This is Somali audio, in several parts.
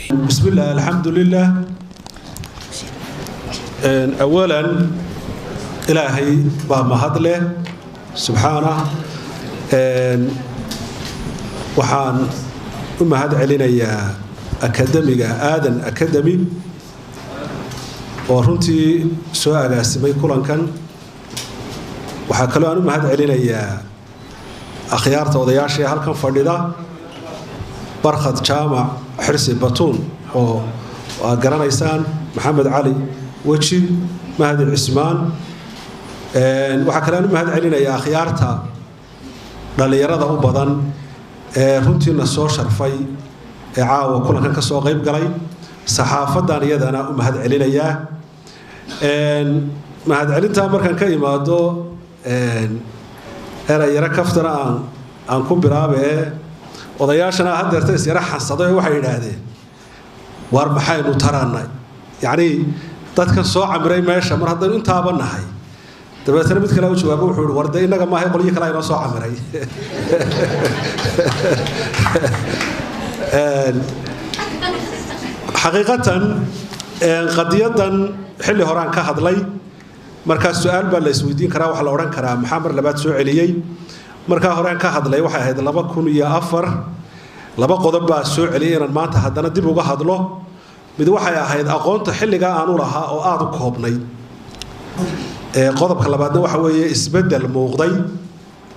Bismillaah, alxamdulilah. Awalan, Ilaahay baa mahad leh subxaanah. Waxaan u mahad celinayaa akademiga Aadan Academy oo runtii soo agaasimay kulankan. Waxaa kaloo aan u mahad celinayaa akhyaarta odayaasha ee halkan fadhida, Barkhad Jaamac Xirsi Batuun oo aad garanaysaan, Maxamed Cali Weji, Mahdi Cismaan. Waxaa kale aan u mahad celinayaa akhyaarta dhallinyarada u badan ee runtiina soo sharfay ee caawa kulankan ka soo qayb galay. Saxaafadan iyadana u mahad celinayaa. Mahad celintaa markaan ka imaado, erey yaro kaftana aan ku bilaabee, odayaashana haddeerta isyaro xansaday oo waxay yidhaahdeen, "War maxaynu taranay?" Yacnii dadkan soo camiray meesha mar haddaynu intaaba nahay. Dabeetana mid kale u jawaabo, wuxuu yihi, "War dee innaga maahay, qolyihii kale inoo soo camiray." Xaqiiqatan, qadiyadan xilli horaan ka hadlay. Markaa su-aal baa la isweydiin karaa, waxaa la odhan karaa, maxaa mar labaad soo celiyey? Markaa horaan ka hadlay waxay ahayd 2004. Laba qodob baa soo celiyay inaan maanta haddana dib uga hadlo. Mid waxay ahayd aqoonta xilligaa aanu lahaa oo aada u koobnayd. Qodobka labaadna waxa weeye isbeddel muuqday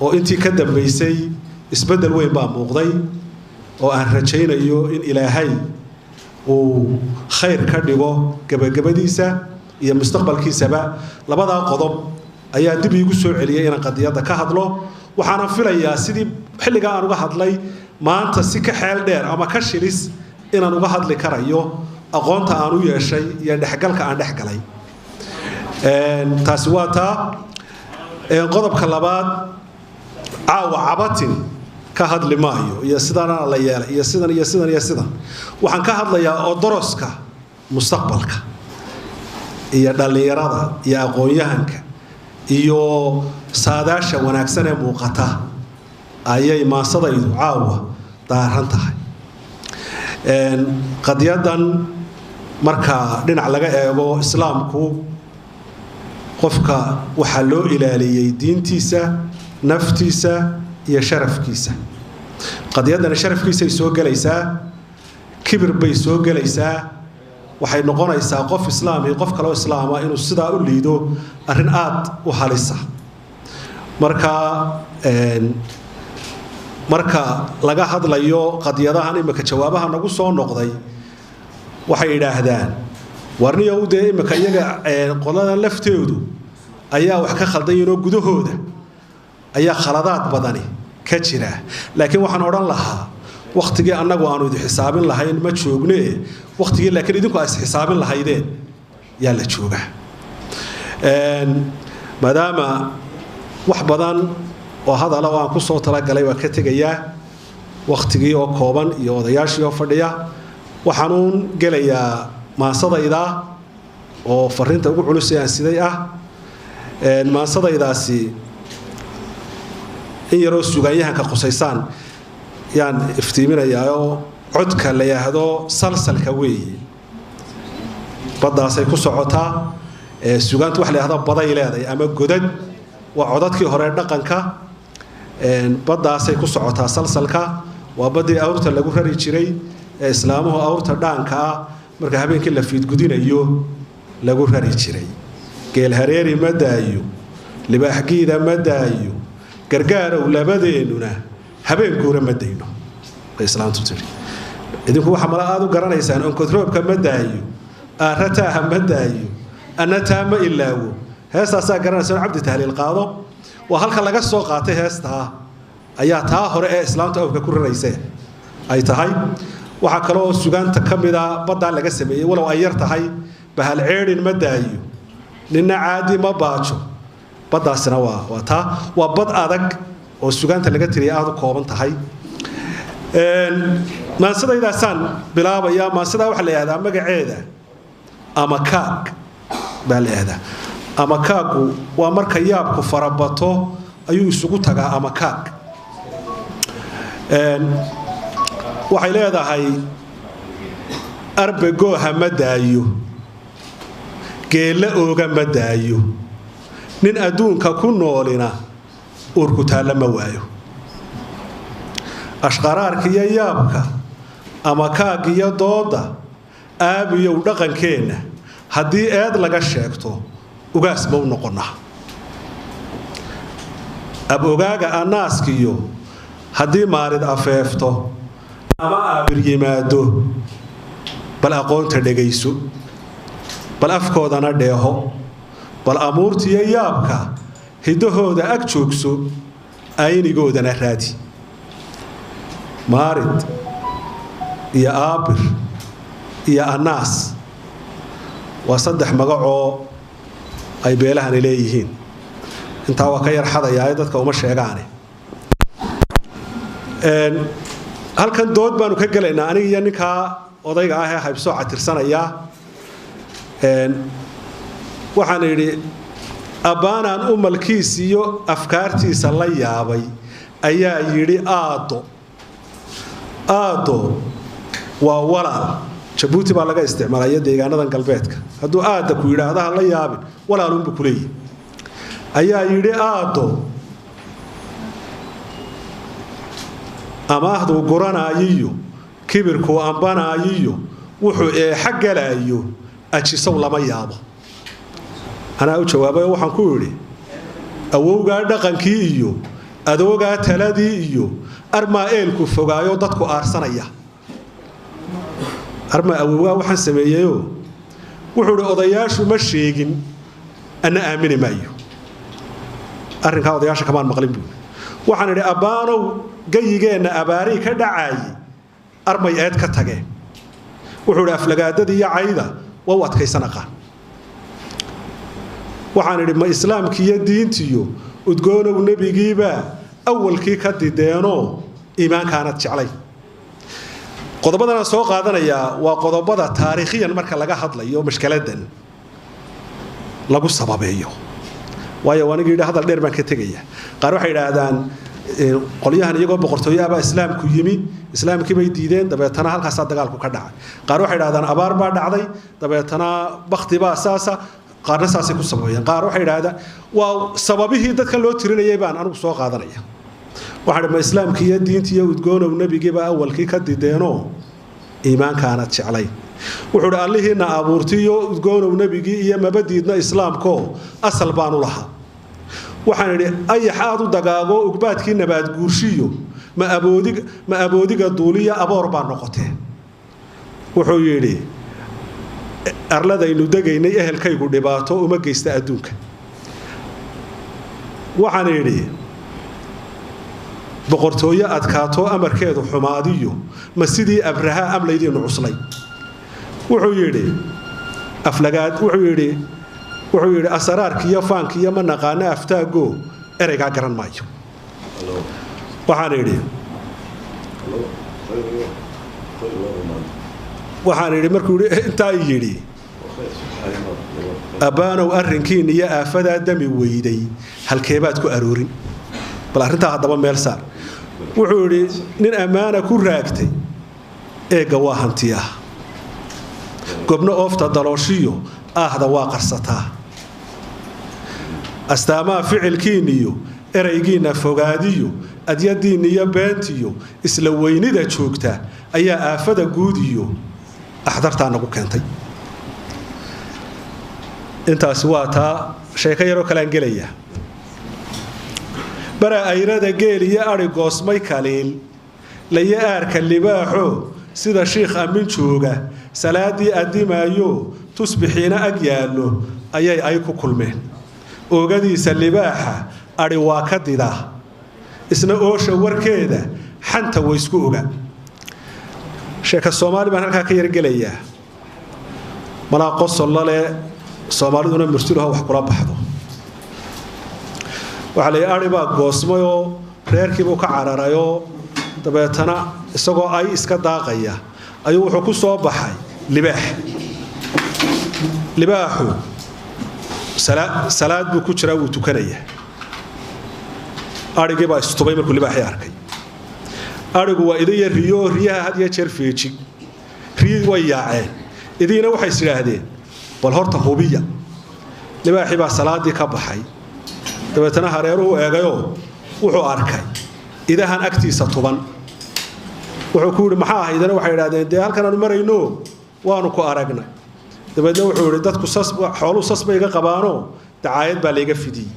oo intii ka dambaysay isbeddel weyn baa muuqday oo aan rajaynayo in Ilaahay uu khayr ka dhigo gebagabadiisa iyo mustaqbalkiisaba. Labadaa qodob ayaa dib iigu soo celiyay inaan qadiyadda ka hadlo. Waxaana filayaa sidii xilligaa aan uga hadlay maanta si ka xeel dheer ama ka shilis inaan uga hadli karayo, aqoonta aan u yeeshay iyo dhexgalka aan dhex galay. Taasi waa taa. Qodobka labaad, caawa cabatin ka hadli maayo iyo sidaana la yeelay iyo sidan iyo sidan iyo sidan. Waxaan ka hadlayaa odoroska mustaqbalka iyo dhallinyarada iyo aqoon-yahanka iyo saadaasha wanaagsan ee muuqata ayay maansadaydu caawa daaran tahay. Qadiyadan marka dhinac laga eego, Islaamku qofka waxaa loo ilaaliyey diintiisa, naftiisa iyo sharafkiisa. Qadiyaddani sharafkiisay soo gelaysaa, kibir bay soo gelaysaa. Waxay noqonaysaa qof islaam iyo qof kaloo islaama inuu sidaa u liido arrin aada u halisa. Marka laga hadlayo qadiyadahan imika jawaabaha nagu soo noqday, waxay yidhaahdaan, warniyow dee imika iyaga qoladan lafteedu ayaa wax ka khaldan yihinoo gudahooda ayaa khaladaad badani ka jira. Laakiin waxaan odhan lahaa, wakhtigii annagu aanu idi xisaabin lahayn ma joogne, wakhtigii laakiin idinku aa isxisaabin lahaydeen yaa la joogaa. Maadaama wax badan oo hadala oo aan ku soo talagalay waa ka tegayaa, wakhtigii oo kooban iyo odayaashii oo fadhiya, waxaanuun gelayaa maansadayda oo fariinta ugu culus ee aan siday ah. Maansadaydaasi in yaroo sugaanyahanka qusaysaan yaan iftiiminayaa oo codka la yidhaahdo salsalka weeye, baddaasay ku socotaa. Sugaantu waxa la yidhahdo baday leedahay ama godad, waa codadkii hore dhaqanka. Baddaasay ku socotaa salsalka, waa baddii awrta lagu rari jiray ee islaamuhu awrta dhaanka ah marka habeenkii la fiidgudinayo lagu rari jiray. Geel hareeri ma daayo, libaax giida ma daayo, gargaarow labadeennuna habeen guura ma dayno, bay islaamtu tiri. Idinku waxaa mala aada u garanaysaan onkodroobka ma daayo, aarataaha ma daayo, annataa ma ilaawo. Heestaasaa garanaysaan, Cabdi Tahliil qaado. Waa halka laga soo qaatay heestaa ayaa taa hore ee islaamtu awrka ku rarayse ay tahay. Waxaa kaloo sugaanta ka mida baddaa laga sameeyey, walow ay yar tahay, bahal ceedhin ma daayo, nina caadi ma baajo. Baddaasina waa taa, waa bad adag oo sugaanta laga tiriyay aada u kooban tahay. Maansadaydaasaan bilaabayaa. Maansadaa waxaa la yihahdaa magaceeda ama kaag baa la yihahdaa. Ama kaagu waa marka yaabku farabato ayuu isugu tagaa ama kaag. Waxay leedahay Arbe gooha ma daayo, geella ooga ma daayo, nin adduunka ku noolina uurku taalla ma waayo. Ashqaraarka iyo yaabka ama kaag iyo dooda aabiyow dhaqankeenna haddii eed laga sheegto ugaas ma u noqonnaa. Ab ogaaga anaaskiyo haddii maalid afeefto ama aabir yimaado, bal aqoonta dhegayso, bal afkoodana dheeho, bal amuurtiyo yaabka hiddahooda ag joogso, aynigoodana raadi. Maarid iyo aabir iyo annaas waa saddex magacoo ay beelahani leeyihiin. Intaa waa ka yar xadayaa, dadka uma sheegaane. Halkan dood baanu ka gelaynaa aniga iyo ninkaa odayga ah ee haybsooca tirsanaya. Waxaan idhi abbaanaan umalkiis iyo afkaartiisa la yaabay ayaa yidhi aado. Aado waa walaal, Jabuuti baa laga isticmaalaya deegaanadan galbeedka. Hadduu aada ku yidhaahda ha la yaabin, walaalunbu ku leeyihi. Ayaa yidhi aado amaahduu guranaayiyo kibirkuu ambanaayiyo wuxuu eexa galaayo ajisow lama yaabo. Anaa u jawaabay oo waxaan ku idhi awowgaa dhaqankii iyo adoogaa taladii iyo armaa eelku fogaayo dadku aarsanaya, armaa awowgaa waxaan sameeyeyoo. Wuxuu idhi odayaashu ma sheegin, anna aamini maayo arrinkaa, odayaasha kamaan maqlin buui. Waxaan idhi abbaanow gayigeenna abaarii ka dhacaayey armay eed ka tageen. Wuxuu idhi aflagaadadii iyo cayda waa u adkaysan aqaan. Waxaan idhi ma islaamkiiyo diintiyo udgoonow nebigiibaa awalkii ka dideenoo iimaankaanad jeclay. Qodobadanaan soo qaadanayaa waa qodobada taariikhiyan marka laga hadlayo mashkaladan lagu sababeeyo, waayo anigi yidhi hadal dheer baan ka tegaya. Qaar waxay idhaahdaan qolyahan iyagoo boqortooyahabaa islaamku yimi, islaamkii bay diideen, dabeetana halkaasaa dagaalku ka dhacay. Qaar waxay idhahdaan abaar baa dhacday, dabeetana bakti baa saasa. Qaarna saasay ku sababeeyaan. Qaar waxay idhahdaan waa sababihii dadkan loo tirinayay baan anigu soo qaadanaya. Waxaan ma islaamkii iyo diintii iyo udgoonow nebigiiba awalkii ka dideenoo iimaankaanad jeclay. Wuxuu idhi allihiina abuurtay iyo udgoonow nebigii iyo maba diidna islaamkoo asal baanu lahaa. Waxaan idhi ayax aad u dagaago ugbaadkii nabaad guurshiyo ma aboodiga duuliya aboor baa noqotee. Wuxuu yidhi arladaynu degaynay ehelkaygu dhibaato uma geysta adduunka. Waxaan idhi boqortooyo adkaato amarkeedu xumaadiyo ma sidii abraha amlaydiinu cuslay. Wuxuu yidhi aflagaad, wuxuu yidhi asaraarkiiyo faankiiyo ma naqaano aftaago ereygaa garan maayo. Waxaan idhi markuu intaa yidhi abbaanow arrinkiin iyo aafadaa dami weyday halkeebaad ku aroorin, bal arrintaa haddaba meel saar. Wuxuu yidhi nin ammaana ku raagtay eegga waa hantiyaa, gobno oofta dalooshiyo aahda waa qarsataa, astaamaha ficilkiinniyo eraygiinna fogaadiyo adyadiinna iyo beentiyo isla weynida joogta ayaa aafada guud iyo axdartaa nagu keentay. Intaasi waa taa. Sheeko yaroo kalean gelaya. Bara ayrada geel iyo adhi goosmay kaliil layo aarka libaaxo sida shiikh amin jooga salaadii addimaayo tusbixiina ag yaallo ayay ay ku kulmeen. Oogadiisa libaaxa adhi waa ka didaa, isna oosha warkeeda xanta waysku oga. Sheeka soomaali baan halkaa ka yargelayaa. Malaa qosolla leh, soomaaliduna murtiluha wax kula baxdo. Waxaa la yidhi adhi baa goosmayoo reerkiibuu ka cararayoo dabeetana isagoo ay iska daaqaya ayuu wuxuu ku soo baxay libaax. Libaaxu salaad buu ku jiraa, wuu tukanayaa. Adhigii baa istubay markuu libaaxii arkay. Adhigu waa idaya riyo, riyaha had iyo jeer feejig. Riyihii Riyii way yaaceen, idiina waxay is idhaahdeen bal horta hubiya. Libaaxii baa salaadii ka baxay, dabeetana hareeruhu eegayoo wuxuu arkay idahan agtiisa tuban. Wuxuu ku yidhi maxaa ahaydana? Waxay idhahdeen dee halkan aanu marayno waanu ku aragnay. Dabeedna wuxuu yidhi dadku sas, xooluhu sas bay iga qabaanoo dacaayad baa layga fidiyey,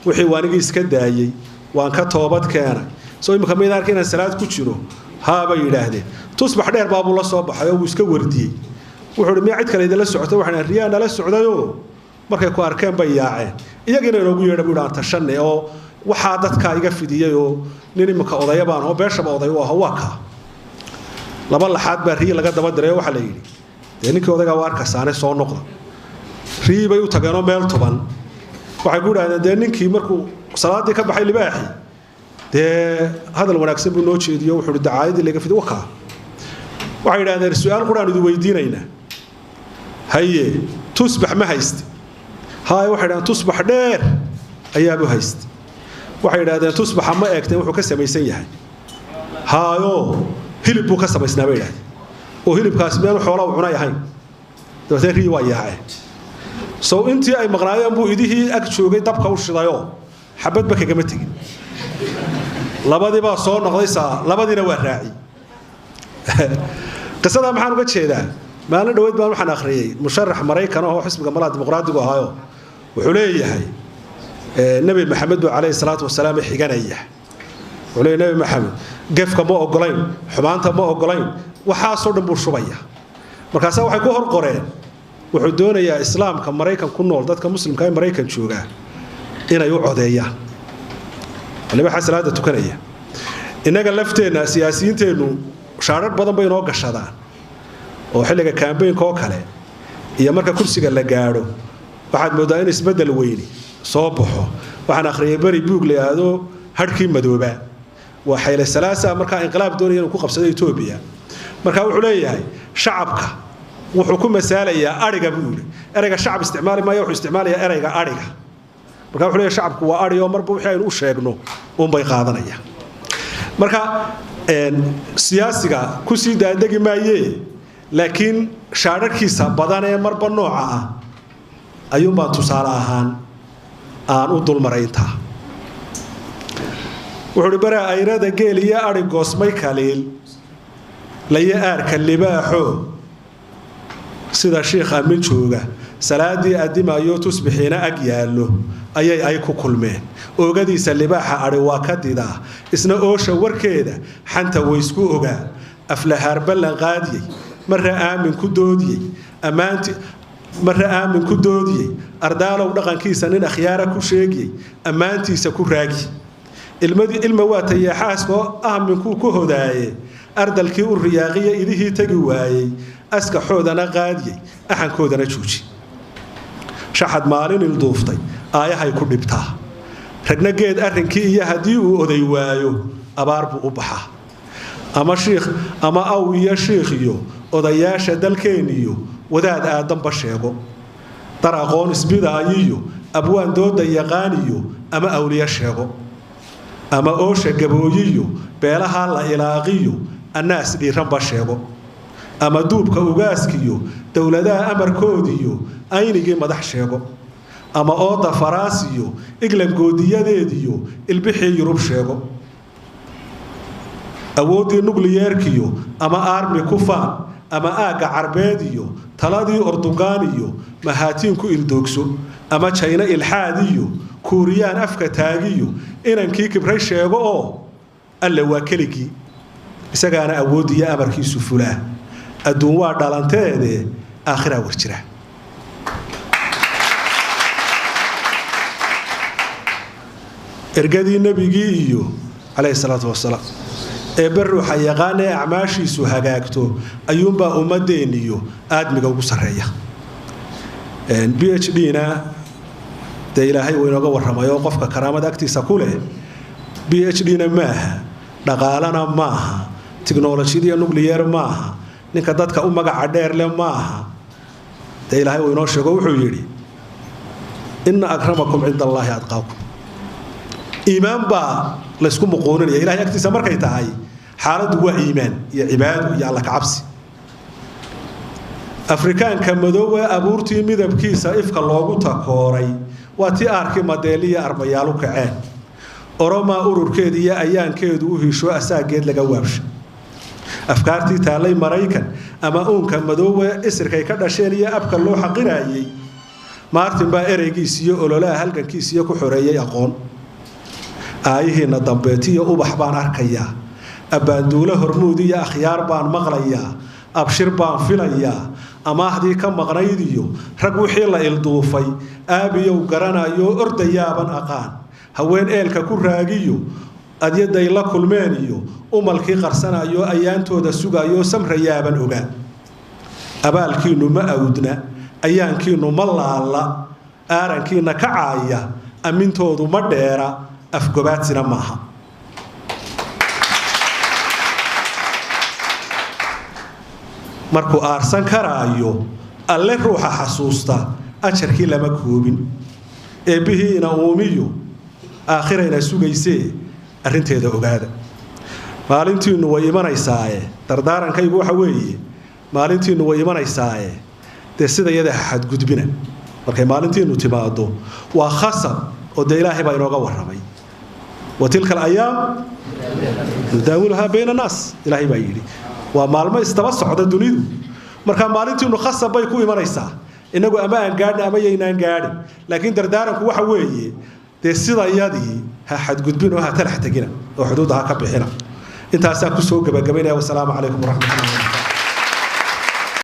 wixii waanigii iska daayey, waan ka toobad keenay. Soo imika maydaan arka inaan salaad ku jiro? Haa bay yidhaahdeen. Tusbax dheer baabuu la soo baxay oo wuu iska wardiyey. Wuxuu yidhi miyaa cid kale idinla socotay? Waxay dhahdeen riyaa nala socdayoo markay ku arkeen bay yaaceen. Iyagiina inoogu yeedha buu yidhi aan tashanay oo waxaa dadkaa iga fidiyey oo nin imika odaya baan oo beeshaba oday u aho waa kaa. 2 laxaad baa riyi laga daba diray oo waxaa la yidhi dee ninkii odaygaa waa arkasaane soo noqda. Riyi bay u tageenoo meel tuban. Waxay ku yidhahdeen dee ninkii markuu salaadii ka baxay libaaxii dee hadal wanaagsan buu noo jeediyo, wuxuu yidhi dacaayadii laga fidiy wakaa. Waxay yidhahdeen su'aal quraan idin weydiinaynaa, haye tusbax ma hayste? Haye. Waxay yidhahdeen tusbax dheer ayaabuu hayste. Waxay yidhahdeen tusbaxa ma eegteen wuxuu ka samaysan yahay? Haayo, hilib buu ka samaysnaa bay yidhahdeen, oo hilibkaasi meelu xoola u cunay ahayn. Dabeetna riyi waa yaaceen. Sow intii ay maqnaayeen buu idihii ag joogay dabka u shidayoo xabadba kagama tegin. Labadii baa soo noqday, saa labadiina waa raaci. Qisadaa maxaan uga jeedaa? Maalin dhaweyd baan waxaan akhriyey musharax Maraykan oo xisbiga malaha dimuqraadigu ahaayo, wuxuu leeyahay Nebi Maxamed buu calayhi salaatu wasalaam xiganaya. Wuxuu leeyahay Nebi Maxamed gefka ma ogolayn, xumaanta ma ogolayn, waxaasoo dhan buu shubaya. Markaasaa waxay ku hor qoreen wuxuu doonayaa islaamka Maraykan ku nool, dadka muslimka ee Maraykan jooga inay u codeeyaan. Waliba salaada tukanaya. Innaga lafteenna siyaasiyiinteennu shaadhadh badan bay inoo gashadaan oo xilliga kaambeynka oo kale iyo marka kursiga la gaadho waxaad mooddaa in isbeddel weyni soo baxo. Waxaan akhriyay beri buug la yidhaahdo Hadhkii Madooba, waa Xayle Salaasa markaa inqilaab doonaya inuu ku qabsado Etoobiya. Marka wuxuu leeyahay shacabka wuxuu ku masaalayaa adhiga buu yidhi. Ereyga shacab isticmaali maayo, wuxuu isticmaalayaa ereyga adhiga. Marka wuxuu leeyahay shacabku waa adhi oo marba wixii aynu u sheegno uunbay qaadanayaan. Marka siyaasiga ku sii daadegi maayee, laakiin shaadharkiisa badan ee marba nooca ah ayuunbaan tusaale ahaan aan u dulmaray intaa. Wuxuu uhi baraa ayrada geel iyo adhi goosmay kaliil layo aarka libaaxo sida shiikh amin jooga salaadii addimayo tusbixiina ag yaallo ayay ay ku kulmeen. Oogadiisa libaaxa adhi waa ka didaa, isna oosha warkeeda xanta waysku ogaa. Aflahaar ballan qaadiyey, marra aamin ku doodiyey, ammaanti marra aamin ku doodiyey. Ardaalow dhaqankiisa nin akhyaara ku sheegiyey, ammaantiisa ku raagi. Ilmadii ilma waa tayeexaaskoo aaminkuu ku hodaaye, ardalkii u riyaaqiya idihii tegi waayey, askaxoodana qaadiyey, axankoodana jooji. Shaxad maalin ilduuftay aayahay ku dhibtaa. Ragna geed arrinkii iyo haddii uu oday waayo abaar buu u baxaa. Ama shiikh ama aw iyo shiikh iyo odayaasha dalkeen iyo wadaad aadanba sheego, dar aqoon isbidaayiyo abwaan dooda yaqaan iyo ama awliye sheego, ama oosha gabooyiyo beelaha la ilaaqiyo annaas dhiiranba sheego, ama duubka ugaaskiyo dowladaha amarkoodiyo aynigii madax sheego, ama ooda faraasiyo England goodiyadeediyo ilbixii Yurub sheego, awooddii nukliyeerkiyo ama aarmi ku faan, ama aagga carbeed iyo taladii Ordugaan iyo mahaatiinku ildoogso, ama Jayna ilxaad iyo Kuuriyaan afka taagiyo inankii kibray sheego oo alle waa keligii, isagaana awooddiiyo amarkiisu fulaa. Adduun waa dhalanteede aakhiraa war jira. Ergadii nebigii iyo calayhi salaatu wasalaam eebbe ruuxa yaqaan ee acmaashiisu hagaagto ayuunbaa ummadeenniyo aadmiga ugu sarreeya. PhD na dee Ilaahay uu inooga warramay oo qofka karaamada agtiisa ku leh PhD na maaha, dhaqaalana maaha, tiknolojiyadiyo nuclear maaha, ninka dadka u magaca dheer leh maaha. Dee Ilaahay uu inoo sheego, wuxuu yidhi inna akramakum cinda Allaahi adqaakum. Iimaan baa laysku muquuninaya Ilahay agtiisa markay tahay xaaladdu waa iimaan iyo cibaado iyo alla kacabsi. Afrikaanka madoowe abuurtii midabkiisa ifka loogu takooray waa tii aarkii madeeliya armayaalu kaceen. Oromaa ururkeeda iyo ayaankeedu u hesho asaageed laga waabsha. Afkaartii taallay Maraykan ama uunka madoowe isirkay ka dhasheen iyo abka loo xaqirayay, Martin baa ereygiis iyo ololaha halgankiis iyo ku xoreeyay aqoon. Aayihiina dambeetiyo ubax baan arkayaa, abbaanduule hormuud iyo akhyaar baan maqlayaa, abshir baan filayaa, amaahdii ka maqnayd iyo rag wixii la ilduufay aabiyow garanayo ordayaaban aqaan, haween eelka ku raagiyo adyaday la kulmeen iyo umalkii qarsanayo ayaantooda sugayo samrayaaban ogaa. Abaalkiinu ma awdna, ayaankiinu ma laala, aarankiina kacaaya, amintoodu ma dheera, afgobaadsina maaha. Markuu aarsan karaayo alle ruuxa xasuusta ajarkii lama koobin, eebbihiina uumiyo aakhirayna sugaysee arrinteeda ogaada. Maalintiinu way imanaysaaye, dardaarankaygu waxa weeye, maalintiinu way imanaysaaye, dee sida iyada ha xadgudbina. Markay maalintiinu timaado waa khasab oo dee Ilaahay baa inooga warramay, wa tilka alayaam nudaawiluhaa bayna annaas, Ilaahay baa yidhi waa maalmo isdaba socda dunidu. Marka maalintiinu khasab bay ku imanaysaa, inagu ama aan gaadhin ama yaynaan gaadhin, laakiin dardaaranku waxa weeye dee sidayadii ha xadgudbin oo ha talax tegina oo xuduudda ha ka bixina. Intaasaa kusoo gabagabaynaya. Wasalaamu calaykum waraxmatullahi wabarakatu.